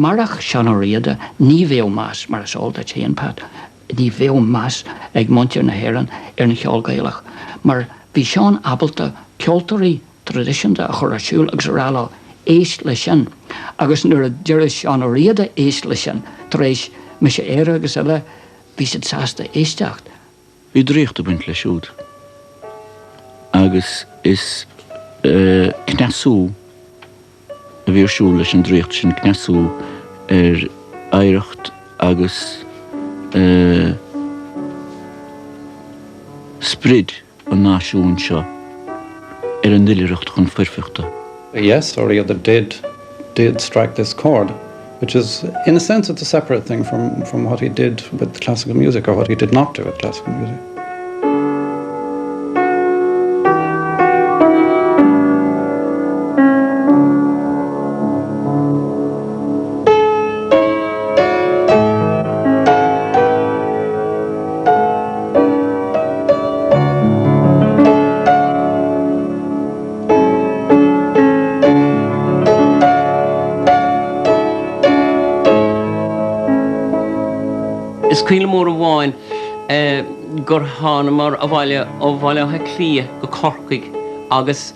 Marach Seán Ó Riada ní bheadh meas, mar is eol duit féin, Pat, ní bheadh meas ag muintir na hÉireann ar an cheol Gaelach mar bhí Seán ábalta ceoltóirí traidisiúnta a chur ar siúl agus a rá leo éist le sin agus nuair a deireadh Seán Ó Riada éist le sin tar éis Mise Éire agus eile bhí siad sásta éisteacht. Bhí draíocht ag baint leis siúd agus is cneasú a bhí ar siúl leis an draíocht sin, cneasú ar oidhreacht agus sprid an náisiúin seo ar an oilithreacht chun foirfeachta. Yes, Ó Riada did did strike this chord, which is in a sense it's a separate thing from from what he did with classical music or what he did not do with classical music. Is cuimhin liom uair amháin gur thánamar abhaile ó Bhaile Átha Cliath go Corcaigh agus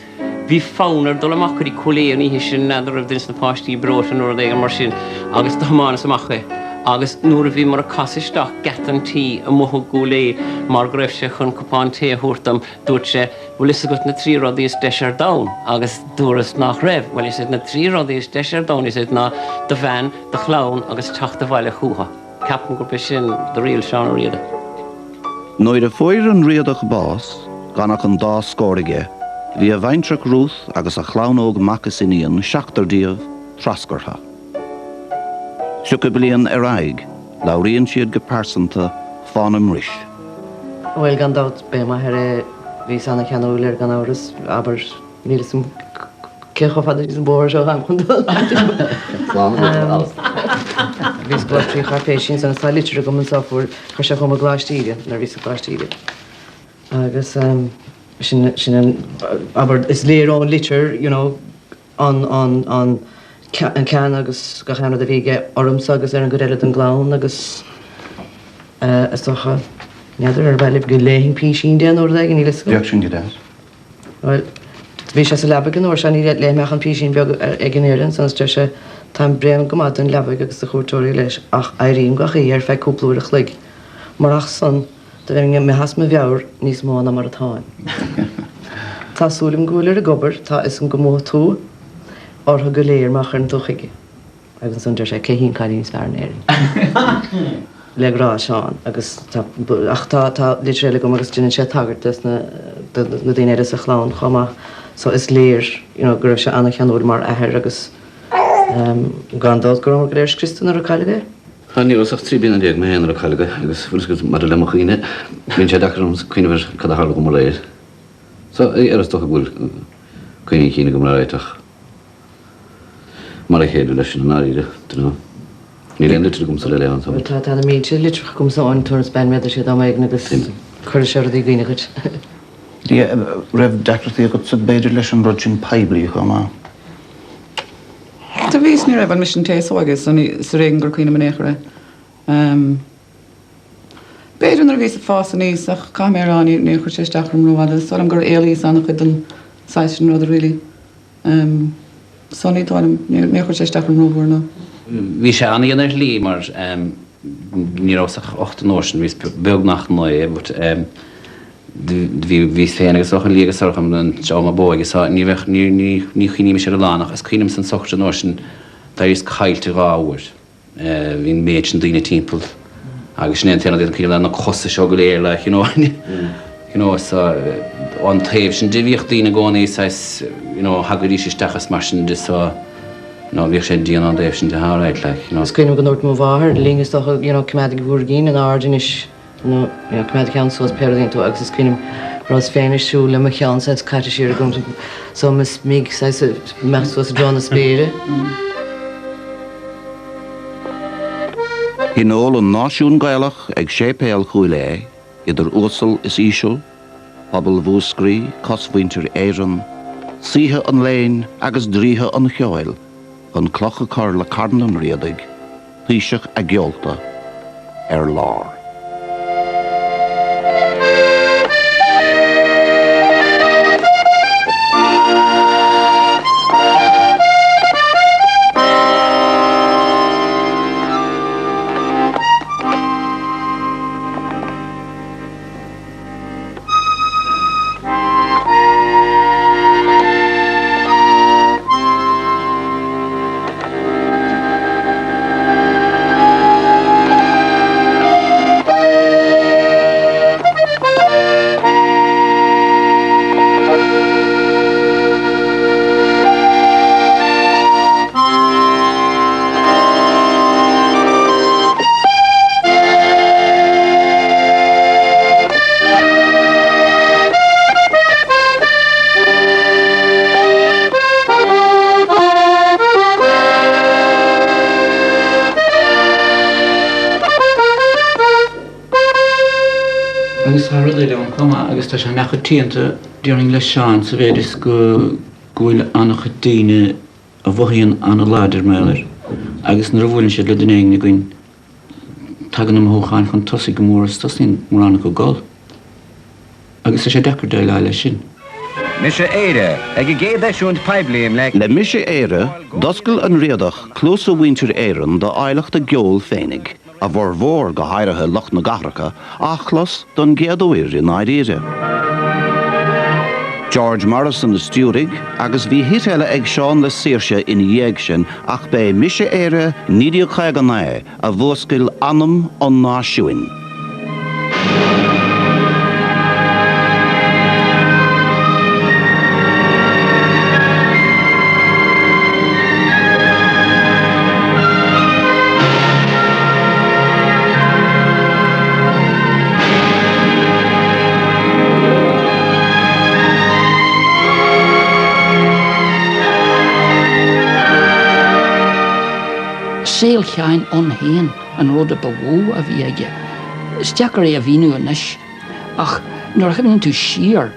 bhí fonn air dul amach go dtí Cúil Aodha an oíche sin, n'fheadar raibh duine de na páistí breoite nó rud éigin mar sin agus do thiomáineas amach é agus nuair a bhíomar ag casadh isteach geata an tí amuigh i gCúil Aodha mar go raibh sé chun cupán tae a thabhairt dom, dúirt sé, Bhfuil fhios agat na trí rudaí is deise ar domhan? Agus dúras nach raibh. Bhuel, is iad na trí rudaí is deise ar domhan, is iad ná do bhean, do chlann agus teacht abhaile chúthu. Ceapaim gurb é sin the real Seán Ó Riada. Nuair a fuair an Riadach bás, gan ach an dá scór aige, bhí a bhaintreach Ruth agus a chlann óg mac is iníon, seachtar díobh, treascartha. 30 bliain ar aghaidh, labhraíonn siad go pearsanta fána mbris. Bhuel, gan dabht, b'é m'athair é, bhíos ana-cheanúil air gan amhras, abair, níl 'fhios a'm cé chomh fada is an bóthar seo atáim chun dul. Bhíos ag gabháil trí cháipéisí ansan is tá litir agam anso a fuair, chuir sé chugam i gColáiste Íde, nuair a bhíos i gColáiste Íde. Agus sin, sin an, abair, is léir ón litir, you know, an, an, an, an ceann agus gach aon rud a bhí aige ormsa agus ar an gcuid eile den gclann agus eh, is dócha, n'fheadar ar mhaith libh go léifinn písín de nó rud éigin, níl 'fhios agam. Bheadh sin go deas. Bhuel, bhí sé sa leabaidh an uair seo, ní léifidh mé ach an písín beag ag an ndeireadh ansan is deir sé, Táim bréan go maith den leabaidh agus de chuairteoirí leis ach éirím gach oíche ar feadh cúpla uair a chloig. Murach san, Do bheinn imithe as mo mheabhair níos mó ná mar atáim. Tá súil agam go bhfuilir ag obair, tá a fhios agam go mbuafaidh tú orthu go léir má chuireann tú chuige. Agus ansan deir sé, cé hí an cailín is fearr in Éirinn? Le grá, Seán. Agus tá, ach tá, tá litir eile agam agus déanann sé tagairt dos na, do na daoine eile sa chlann chomh maith. So is léir, you know, go raibh sé an-cheanúil mar athair agus gan dabht go rabhamar go léir scriosta nuair a cailleadh é. Tá, ní rabhas ach 13 bliana mé féin nuair a cailleadh é agus bhfuil fhios agat maidir le mo chuimhne, bíonn sé deacair orm cuimhneamh ar cad a tharla dhom aréir. So, ar is dócha go bhfuil cuimhní cinn agam alright ach mar a chéile leis sin i ndáiríre, dunno. Níl aon litir agamsa le léamh anso. Tá, tá na mílte litreacha agamsa ón turas bean méadar siad am éigin agus cuirfidh sé rudaí i gcuimhne dhuit. Yeah, raibh deacrachtaí agatsa b'fhéidir leis an rud sin poiblí chomh maith? Do bhí is ní raibh, bhuel mise an té is óige so ní, is ar éigean gur cuimhin liom in aon chor é. B'fhéidir nuair a bhíos ag fás aníos ach caithfidh mé a rá ní, níor chuir sé isteach orm rófhada. Is dóigh liom gur éalaíos an-chuid den saghas sin ruda really. So ní dóigh liom, níor, níor chuir sé isteach orm rómhór no. Bhí sé an-dhian ar shlí mar ní rabhas ach 8 an uair sin, bhíos beagnach 9 but Bhí, bhíos féin agus Eochaidh Liag agus Sorcha an dream ab óige so ní bheadh, ní, ní, ní chuimhnímis ar a lán ach is cuimhin liomsa an sochraid an uair sin d'éiríos caillte dhá uair. Bhí an méid sin daoine timpeall agus sin é an t-aon rud a cuimhin liom na cosa seo go léir like you know, you know so ón taobh sin de bhíodh daoine i gcónaí saghas you know thagaidís isteach is mar sin de so you know bhíodh sé dian ón dtaobh sin de alright like you know. Is cuimhin liom go ndúirt mo mháthair linn is dócha you know coimeádaigí bhur gcinn in airde anois nó coimeád do cheann suas pé rud a dhéanann tú agus is cuimhin liom go rabhas féin ag siúl le mo cheann saghas caite siar agam so mo smig saghas ag imeacht suas i dtreo na spéire. Thionól an náisiún Gaelach ag Séipéal Chúil Aodha, idir uasal is íseal, pobal Mhúscraí, cosmhuintir Éireann, saoithe an léinn agus draoithe an cheoil. chun cloch a chur le carn an Riadaigh, taoiseach a gceolta, ar lár. Agus tá rud eile ann chomh maith, agus tá sé neamhchoitianta, déarfainn, le Seán sa mhéid is go bhfuil an-chuid daoine a mhothaíonn an-láidir mar gheall air agus nuair a bhuaileann siad le duine éigin againn tagann na mothúcháin chun tosaigh go mór is tosaíonn mórán acu ag gol. Agus tá sé deacair déileáil leis sin. Mise Éire, ag a gcéad eisiúint poiblí i mBleá. Le Mise Éire, d'oscail an Riadach cluasa mhuintir Éireann d'áilleacht a gceoil féinig. a bhformhór, go háirithe lucht na gcathracha, á chlos don gcéad uair i ndáiríre. George Morrison a stiúraigh agus bhí hit eile ag Seán le Saoirse ina dhiaidh sin ach b'é Mise Éire 1959 a mhúscail anam an náisiúin. Saol Sheáin ann féin an rud a ba mhó a bhí aige. Is deacair é a mhíniú anois ach nuair a chuimhníonn tú siar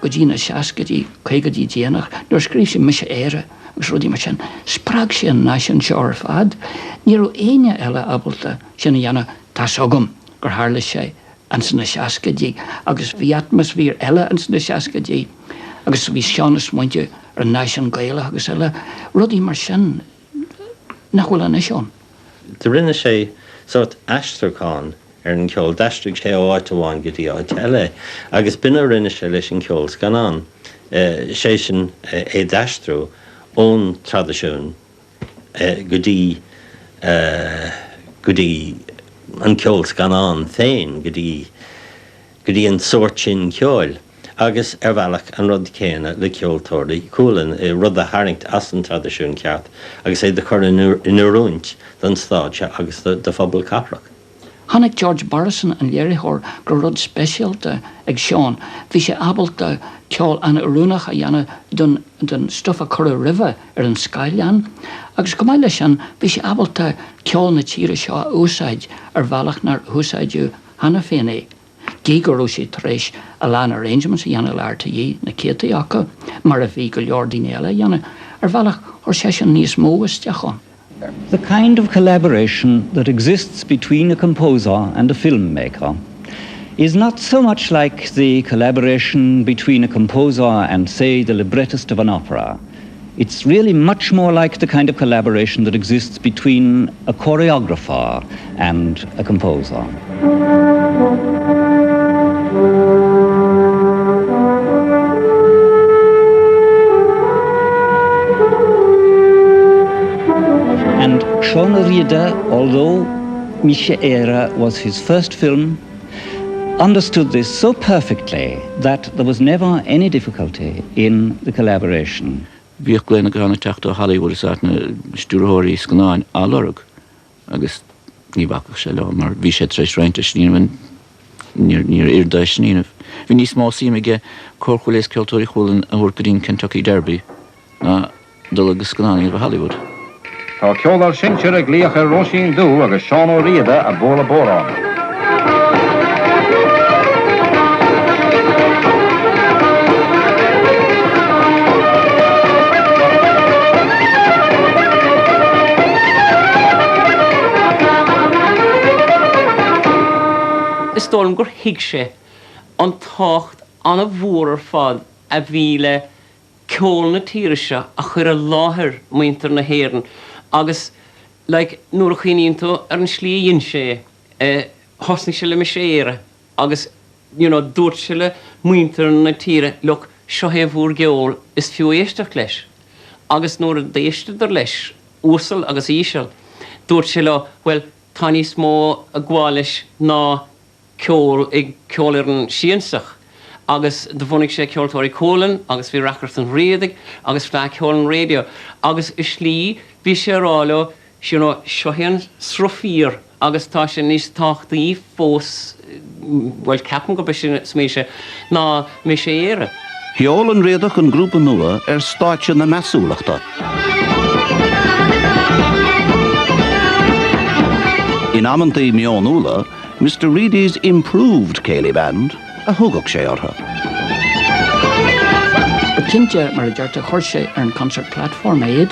go dtí na seascaidí, caogaidí déanach, nuair a scríobh sé Mise Éire agus rudaí mar sin, spreag sé an náisiún seo ar fad. Ní raibh éinne eile ábalta sin a dhéanamh, tá's agam gur tharla sé ins na seascaidí agus bhí atmaisféar eile ins na seascaidí agus bhí Seán ag smaointiú ar an náisiún Gaelach agus eile, rudaí mar sin nach bhfuil anois ann. Do rinne sé sórt aistriúchán ar an cheol, d'aistrigh sé ó áit amháin go dtí áit eile agus b'in a rinne sé leis an cheol scannán, sé sin é d'aistriú ón traidisiún go dtí go dtí an ceol scannán féin, go dtí go dtí an sórt sin ceoil. Agus, ar bhealach, an rud céanna le Ceoltóirí Chualann, rud a tharraingt as an traidisiún ceart agus é do chur in oiriúint don stáitse agus do phobal cathrach. Chonaic George Morrison, an léiritheoir, go raibh rud speisialta ag Seán. Bhí sé ábalta ceol an-oiriúnach a dhéanamh don don stuif a cuireadh roimhe ar an scáileán agus chomh maith leis sin bhí sé ábalta ceol na tíre seo a úsáid ar bhealach nár úsáideadh cheana féin é. Gí go raibh sé tar éis a lán arrangements a dhéanamh le RTÉ, na céadtaí acu, mar a bhí go leor daoine eile a dhéanamh, ar bhealach chuir seisean níos mó isteach ann. The kind of collaboration that exists between a composer and a filmmaker is not so much like the collaboration between a composer and, say, the librettist of an opera. It's really much more like the kind of collaboration that exists between a choreographer and a composer. And Seán Ó Riada, although Mise Éire was his first film, understood this so perfectly that there was never any difficulty in the collaboration. Bhíodh glaonna gutháin ag teacht ó Hollywood is áiteanna stiúrthóirí scannáin á lorg agus ní bhacfadh sé leo mar bhí sé tar éis roinnt a shníomh níor oir dó é a shníomh. Bhí níos mó suim aige Cór Chúil Aodha is Ceoltóirí Chualann a thabhairt go dtí an Kentucky Derby ná dul agus scannán a dhéanamh i Hollywood. Tá ceol ár sinsear ag glaoch ar Róisín Dubh agus Seán Ó Riada ag bualadh bodhrán. liom gur thuig sé an tábhacht an-mhór ar fad a bhí le ceol na tíre seo a chur i láthair muintir na hÉireann agus like nuair a chuimhníonn tú ar an slí a dhein sé é, thosnaigh sé le Mise Éire agus you know dúirt sé le muintir na tíre look seo é bhúr gceol is fiú éisteacht leis agus nuair a d'éisteadar leis, uasal agus íseal, dúirt sé leo bhuel tá níos mó ag gabháil leis ná ceol ag ceolfhoireann siansach agus do bhunaigh sé Ceoltóirí Chualann agus bhí Reacaireacht an Riadaigh agus Fleadh Cheoil an Raidió agus i slí bhí sé a rá leo you know seo é an sruth fíor agus tá sé níos tábhachtaí fós bhuel ceapaim gurb é sin a smaoinigh sé ná Mise Éire. Sheol an Riadach an grúpa nua ar stáitse na measúlachta. In amantaí meonúla, Mister Reidy's Improved Céilí Band a thugadh sé orthu. But cinnte, mar a deirtear, chuir sé ar an concert platform iad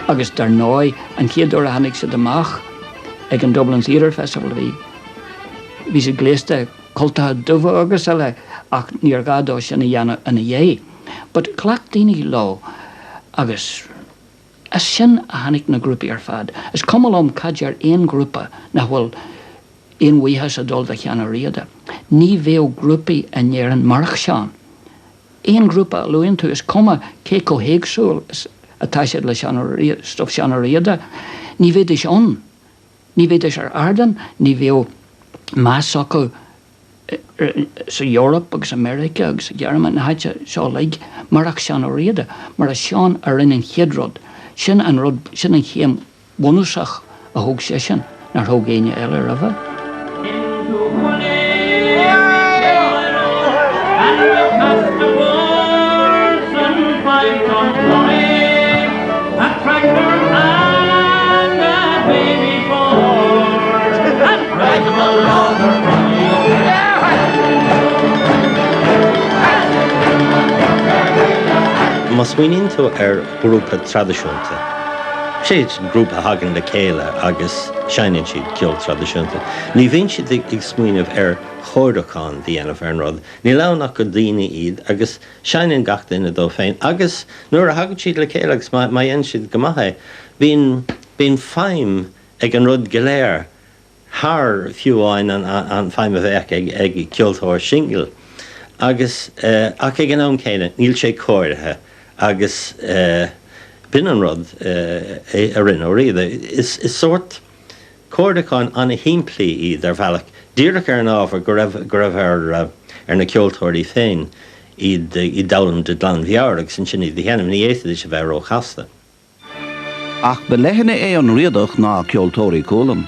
agus dar ndóigh, an chéad uair a tháinig siad amach ag an Dublin Theatre Festival bhí, bhí siad gléasta cultacha dubha agus eile ach níor ghá dó sin a dhéanamh ina dhiaidh. But ghlac daoine leo agus as sin a tháinig na grúpaí ar fad. Is cuma liom cad deir aon ghrúpa nach bhfuil aon bhuíochas ag dul do Sheán Ó Riada. Ní bheadh grúpaí in Éirinn marach Seán. Aon ghrúpa a luann tú, is cuma cé chomh héagsúil is atá siad le Seán Ó Riada, stuif Seán Ó Riada, ní bheidís ann. Ní bheidís ar ardán, ní bheadh meas acu sa Eoraip agus i Meiriceá agus sa Ghearmáin, na háite seo uilig, marach Seán Ó Riada. Mar is Seán a rinne an chéad rud. Sin an rud, sin an chéim bhunúsach a thóg seisean nár thóg éinne eile roimhe. Má smaoiníonn tú ar ghrúpa traidisiúnta, sé grúpa a thagann le chéile agus seinneann siad ceol traidisiúnta, ní bhíonn siad ag smaoineamh ar chóiriúchán a dhéanamh ar an rud. Níl ann ach gur daoine iad agus Seinneann gach duine dó féin agus nuair a thagann siad le chéile agus má dhéanann siad go maith é, bíonn, bíonn feidhm ag an rud go léir thar fiú amháin an feidhm a bheadh ag, ag ceoltóir singil. Agus, ach ag an am céanna, níl sé cóirithe agus b'in an rud a rinne Ó Riada. Is, is sórt. Cóiriúcháin an-shimplí iad ar bhealach, díreach ar an ábhar go raibh go raibh ar ar na ceoltóirí féin iad iad d'fhoghlaim de ghlanmheabhair agus ansin iad a sheinm, ní fhéadfaidís a bheith róchasta. Ach ba leithne é an Riadach ná Ceoltóirí Cualann.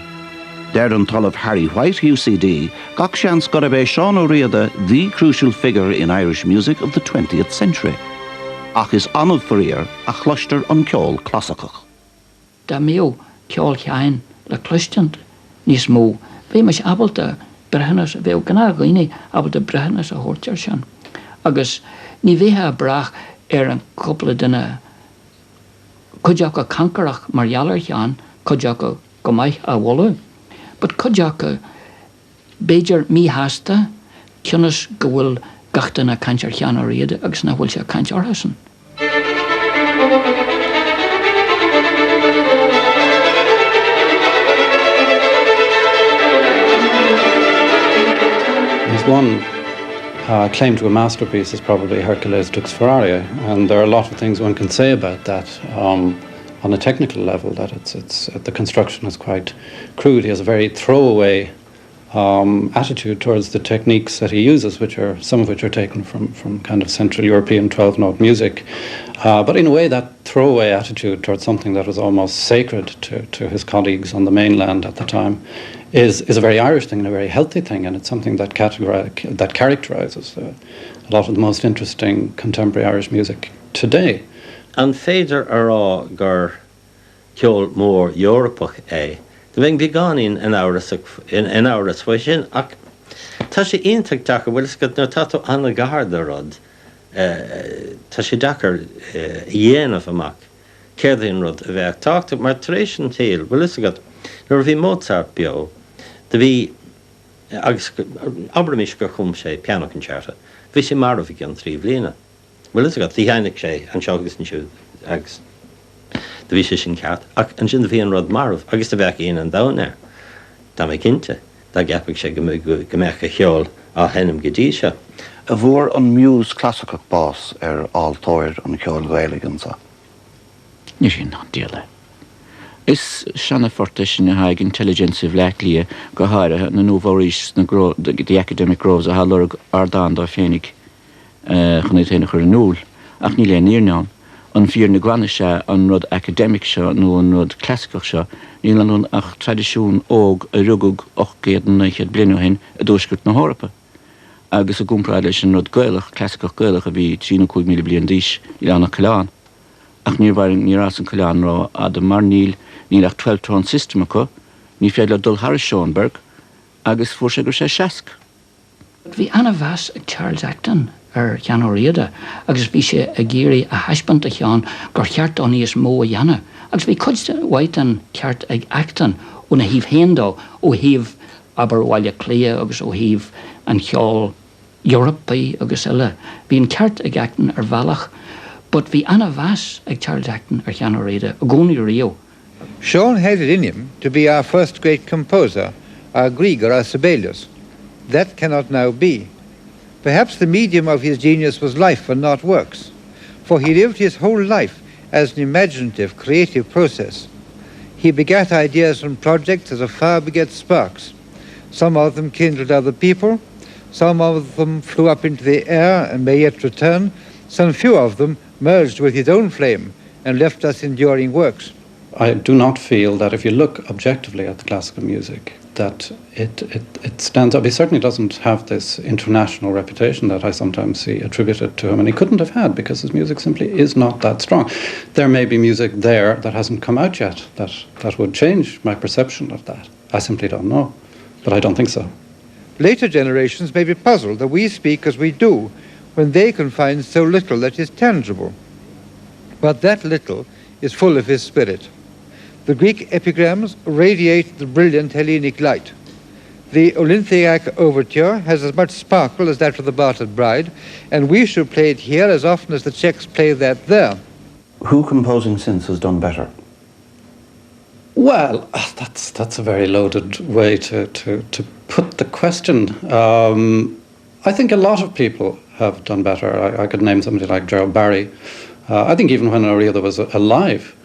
Deir an tOllamh Harry White, UCD, gach seans gurb é Seán Ó Riada the crucial figure in Irish music of the twentieth century. Ach is annamh faraor a chloistear an ceol clasaiceach. Dá mbeadh ceol Sheáin le cloistint níos mó, bheimis ábalta breithiúnas, bheadh gnáthdhaoine ábalta breithiúnas a thabhairt air sin. Agus ní bheifeá ag brath ar an chúpla duine, cuid acu cancarach mar gheall ar Sheán, cuid acu go maith á mholadh, but cuid acu b'fhéidir míshásta cionn is go bhfuil gach duine ag caint ar Sheán Ó Riada agus nach bhfuil sé ag caint orthusan. His one uh, claim to a masterpiece is probably Hercules Dux Ferraria, and there are a lot of things one can say about that um, on a technical level, that it's, it's, uh, the construction is quite crude. He has a very throwaway um, attitude towards the techniques that he uses, which are some of which are taken from, from kind of Central European 12-note music. Uh, but in a way, that throwaway attitude towards something that was almost sacred to, to his colleagues on the mainland at the time is, is a very Irish thing and a very healthy thing, and it's something that, categori- that characterizes uh, a lot of the most interesting contemporary Irish music today. An féidir a rá gur ceol mór Eorpach é? Do bheinn beagáinín in amhras in amhras faoi sin, ach tá sé iontach deacair, bhfuil fhios agat, nuair atá tú an-ghar do rud, tá sé deacair a dhéanamh amach céard é an rud a bheadh tábhachtach, mar tar éis an tsaoil, bhfuil fhios agat, nuair a bhí Mozart beo, do bhí. Agus abraimis gur chum sé Piano Concerto, bhí sé marbh i gcionn 3 bhliana. Bhfuil fhios agat, do sheinneadh sé anseo agus ansiúd agus do bhí sé sin ceart, ach ansin do bhí an rud marbh agus do bheadh ionadh an domhain air, tá mé cinnte, dá gceapfadh sé go mbeadh a cheol á sheinm go dtí seo. An bhfuair an muse clasaiceach bás ar altóir an cheoil Ghaelaigh anseo? Ní sin an diabhal é. Is seana-phort é sin atá ag intelligentsia Bhleá Cliath, go háirithe na nouveaux riches sna the academic groves atá ag lorg ardán dóibh féinig. chun iad féin a chur in iúl, ach níl aon fhírinne ann. An fhírinne glan is ea an rud academic seo nó an rud clasaiceach seo, níl ann ach traidisiún óg a rugadh 800 nó 900 bliain ó shin i dtuaisceart na hEorpa, agus i gcomparáid leis an rud Gaelach, clasaiceach Gaelach a bhí 3 nó 5,000 bliain d'aois, níl ann ach coileán. Ach níor mhair, níor fhás an coileán rófhada mar níl, níl ach twelve tone system acu, ní féidir leo dul thar Schoenberg, agus fuair sé go raibh sé seasc. Bhí ana-mheas ag Charles Acton ar Sheán Ó Riada agus bhí sé ag iarraidh a thaispeáint do Sheán gur cheart dó níos mó a dhéanamh agus bhí cuid mhaith den cheart ag Acton óna thaobh féin dó, ó thaobh, abair, Bhaile Átha Cliath agus ó thaobh an cheoil Eorpaigh agus eile. Bhí an ceart ag Acton ar bhealach but bhí ana-mheas ag Charles Acton ar Sheán Ó Riada i gcónaí riamh. Seán had it in him to be our first great composer, our Grieg or our Sibelius. That cannot now be. Perhaps the medium of his genius was life and not works, for he lived his whole life as an imaginative, creative process. He begat ideas and projects as a fire begets sparks. Some of them kindled other people, some of them flew up into the air and may yet return, some few of them merged with his own flame and left us enduring works. I do not feel that if you look objectively at the classical music that it, it, it stands up. He certainly doesn't have this international reputation that I sometimes see attributed to him, and he couldn't have had because his music simply is not that strong. There may be music there that hasn't come out yet that, that would change my perception of that. I simply don't know, but I don't think so. Later generations may be puzzled that we speak as we do when they can find so little that is tangible. But that little is full of his spirit. The Greek epigrams radiate the brilliant Hellenic light. The Olynthiac overture has as much sparkle as that of the Bartered Bride, and we should play it here as often as the Czechs play that there. Who composing since has done better? Well, ah, that's that's a very loaded way to to to put the question. Um, I think a lot of people have done better. I, I could name somebody like Gerald Barry. Uh, I think even when Ó Riada was alive,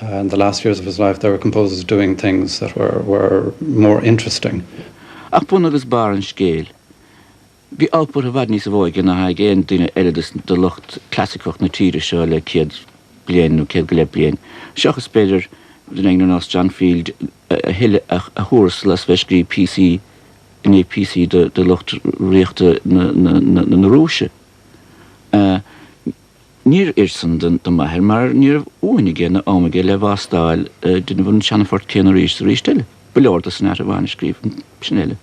uh, in the last years of his life, there were composers doing things that were, were more interesting. Ach bun agus barr an scéil, bhí output i bhfad níos mó aige ná ag aon duine eile de lucht clasaiceach na tíre seo le 100 bliain nó 100 go leith bliain, seachas b'fhéidir duine éigin ar nós John Field a thuill a thuarastal as bheith ag scríobh píosaí i ndiaidh píosaí do lucht ríochta na Rúise. Níor oir san do m'athair mar ní raibh uain aige ná am aige le vástáil déanamh an seana-phort céanna arís is arís eile. Ba leor dó sonata amháin a scríobh, sin uile.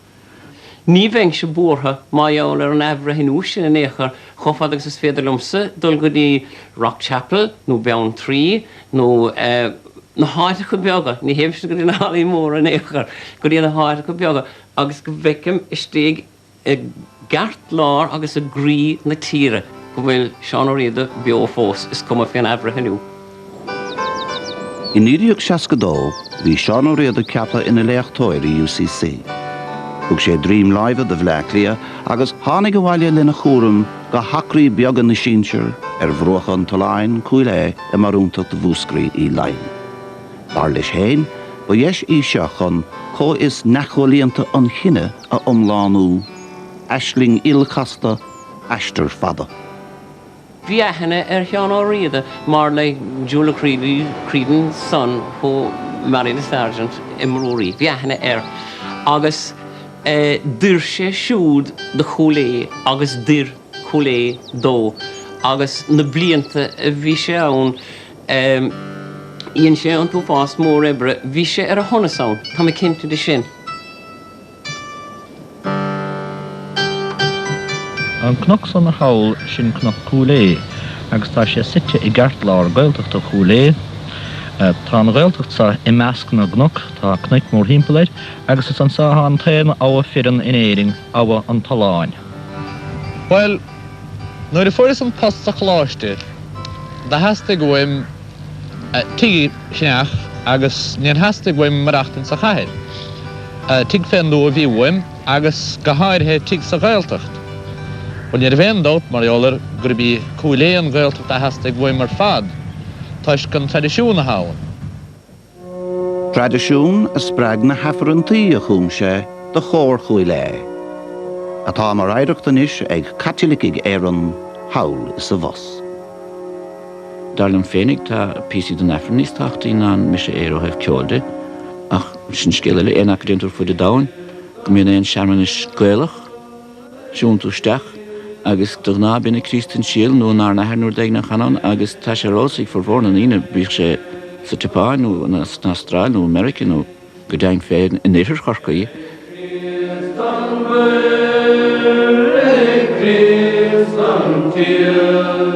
Ní bheinnse buartha mar gheall ar an athbhreithniú sin in aon chor, chomh fada agus is féidir liomsa dul go dtí Rockchapel nó Beanntraí nó na háiteacha beaga, ní théimse go dtí na hallaí móra in aon chor, go dtí na háiteacha beaga agus go bhfeicim istigh i gceartlár agus i gcroí na tíre go bhfuil Seán Ó Riada beo fós, is cuma fén athbhreithniú. I 1962, bhí Seán Ó Riada ceaptha ina léachtóir i UCC. Thug sé droim láimhe do Bhleá Cliath agus tháinig abhaile lena chúram go hAcraí beaga na sinsear ar bhruacha an tSuláin, Cúil Aodha i mbarúntacht Mhúscraí Uí Laighin. Dar leis féin, ba dheis í seo chun comhfhios neamhchomhlíonta an chine a iomlánú, aisling ilchasta, aistear fada. Bhí aithne ar Sheán Ó Riada mar like Jewel Creedon's son who married a sergeant i mBrúirí. Bhí aithne air agus d'oir sé siúd do Chúil Aodha agus d'oir Cúil Aodha dó agus na blianta a bhí sé ann dhein sé an t-uafás mór oibre. Bhí sé ar a shonas ann, tá mé cinnte de sin. An cnoc san thall, sin Cnoc Chúil Aodha, agus tá sé suite i gceartlár Gaeltachta Chúil Aodha. Tá an Ghaeltacht seo i measc na gcnoc, tá cnoic mórthimpeall air, agus is anso atá an t-aon abha fireann in Éirinn, Abha an tSuláin. Bhuel, nuair a fuaireas an post sa choláiste, do theastaigh uaim tigh a cheannach agus níor theastaigh uaim maireachtaint sa chathair. Tigh fén dtuath a bhí uaim agus go háirithe tigh sa Ghaeltacht. Bhuel, ní raibh aon dabht, mar gheall air, gurb í Cúil Aodha an Ghaeltacht a theastaigh uaim ar fad, toisc an traidisiún atá ann. Traidisiún a spreag na hAifreanntaí a chum sé do chór Chúil Aodha, atá mar oidhreacht anois ag Caitlicigh Éireann thall is abhus. Dar liom féinig, tá píosaí den Aifreann níos tábhachtaí ná an Mise Éire ó thaobh ceoil de, ach sin scéal eile. Aon áit go dtéann tú ar fuaid an domhain, go mbíonn aon searmanas Gaelach, siúlann tú isteach agus de ghnáth bíonn an Críost an Síol nó an Ár nAthair nó rud éigin á chanadh ann agus tá sé ar eolas ag formhór na ndaoine, bíodh sé sa tSeapáin nó san Astráil nó i Meiriceá nó. Go deimhin féin in oirthear Chorcaí.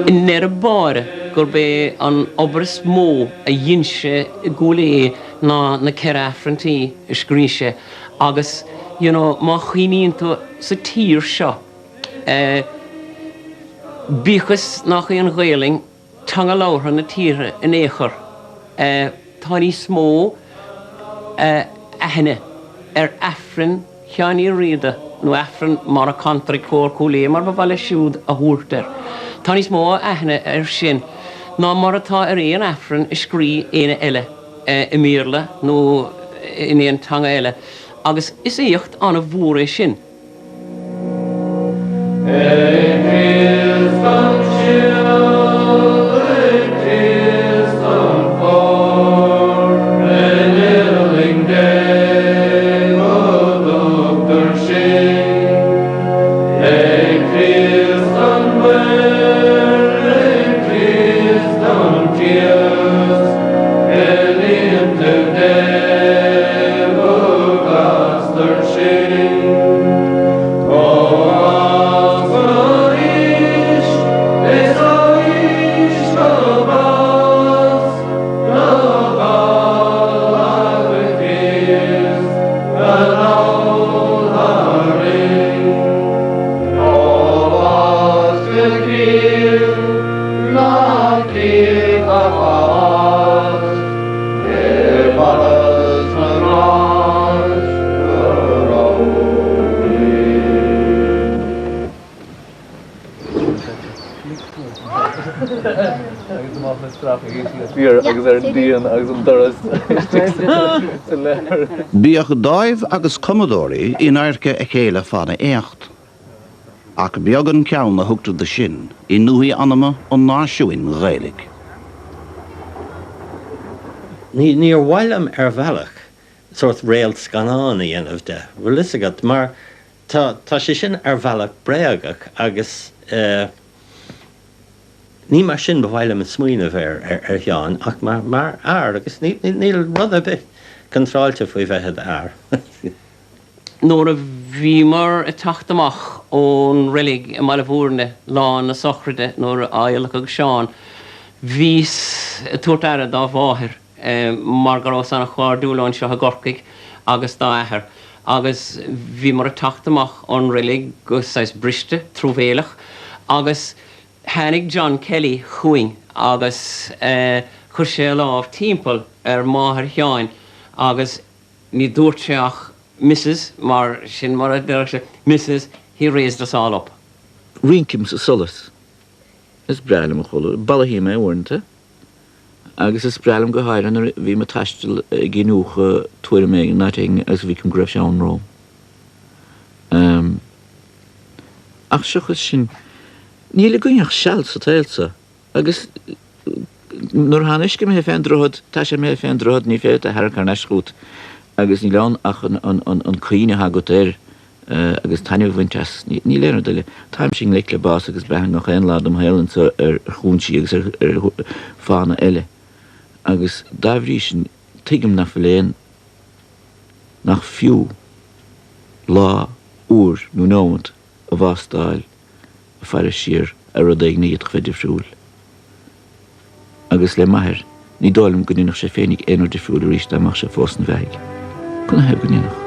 I ndeireadh báire gurb é an obair is mó a dhein sé i gCúil Aodha ná na ceithre Aifrinntí a scrígh sé agus you know má chuimhníonn tú sa tír seo eh bíodh is nach í an Ghaelainn teanga labhartha na tíre in aon chor. Tá níos mó aithne ar Aifreann Sheáin Uí Riada, nó Aifreann mar a cantar ag Cór Chúil Aodha mar ba mhaith leis siúd a thabhairt air, tá níos mó aithne air sin ná mar atá ar aon Aifreann a scrígh éinne eile i mBéarla nó in aon teanga eile, agus is éacht an-mhór é sin. Bhíodh dáimh agus cumadóirí in adharca a chéile fána éacht. Ach beag an ceann a thugtar do sin i ndúthaigh anama an náisiúin Ghaelaigh. Níor mhaith liom ar bhealach sórt réalt scannán a dhéanamh de, bhfuil fhios agat, mar tá, tá sé sin ar bhealach bréagach agus eh, ní mar sin ba mhaith liom smaoineamh ar, ar, ar Sheán ach mar, mar fhear agus ní, ní, níl rud ar bith contráilte faoi bheith i d'fhear. Nuair a bhíomar ag teacht amach ón reilig i mBaile Bhúirne lá na sochraide nuair a adhlacadh Seán, bhíos ag tabhairt aire dá mháthair mar go rabhas an-chairdiúil leo anseo i gCorcaigh agus dá athair agus bhíomar ag teacht amach ón reilig go saghas briste, truamhéileach agus tháinig John Kelly chugainn agus chuir sé a lámh timpeall ar mháthair Sheáin agus Ní dúirt sé ach Mrs mar sin mar a déarfadh sé Mrs he raised us all up. Rincaim sa solas. Is breá liom a chodladh. Bolathaím é uaireanta. Agus is breá liom go háirithe nuair a bhím ag taisteal ag iniúchadh tuairim éigin in áit éigin agus a bhfeicim go raibh sé ann romham. Ach seachas sin, níl againn ach seal sa tsaol seo. Agus nuair atá an uisce imithe fén droichead, tá sé imithe fén droichead, ní féidir é a tharrac thar n-ais chugat agus níl ann ach an cuimhne atá agat air agus taitneamh a bhaint as. Níl aon rud eile. Táimse i ngleic le bás agus braithim gach aon lá dom shaol anso ar chúinsí agus ar fáthanna eile agus dá bhrí sin tuigim nach bhfuil aon, nach fiú lá, uair nó nóimeat a vástáil ag faire siar ar rud éigin a d'fhéadfadh bheith difriúil. Agus le m'athair. Ní dóigh liom go ndéanfadh sé féinig aon rud difriúil arís dá mbeadh sé fós ina bheathaidh. Canathaobh go ndéanfadh?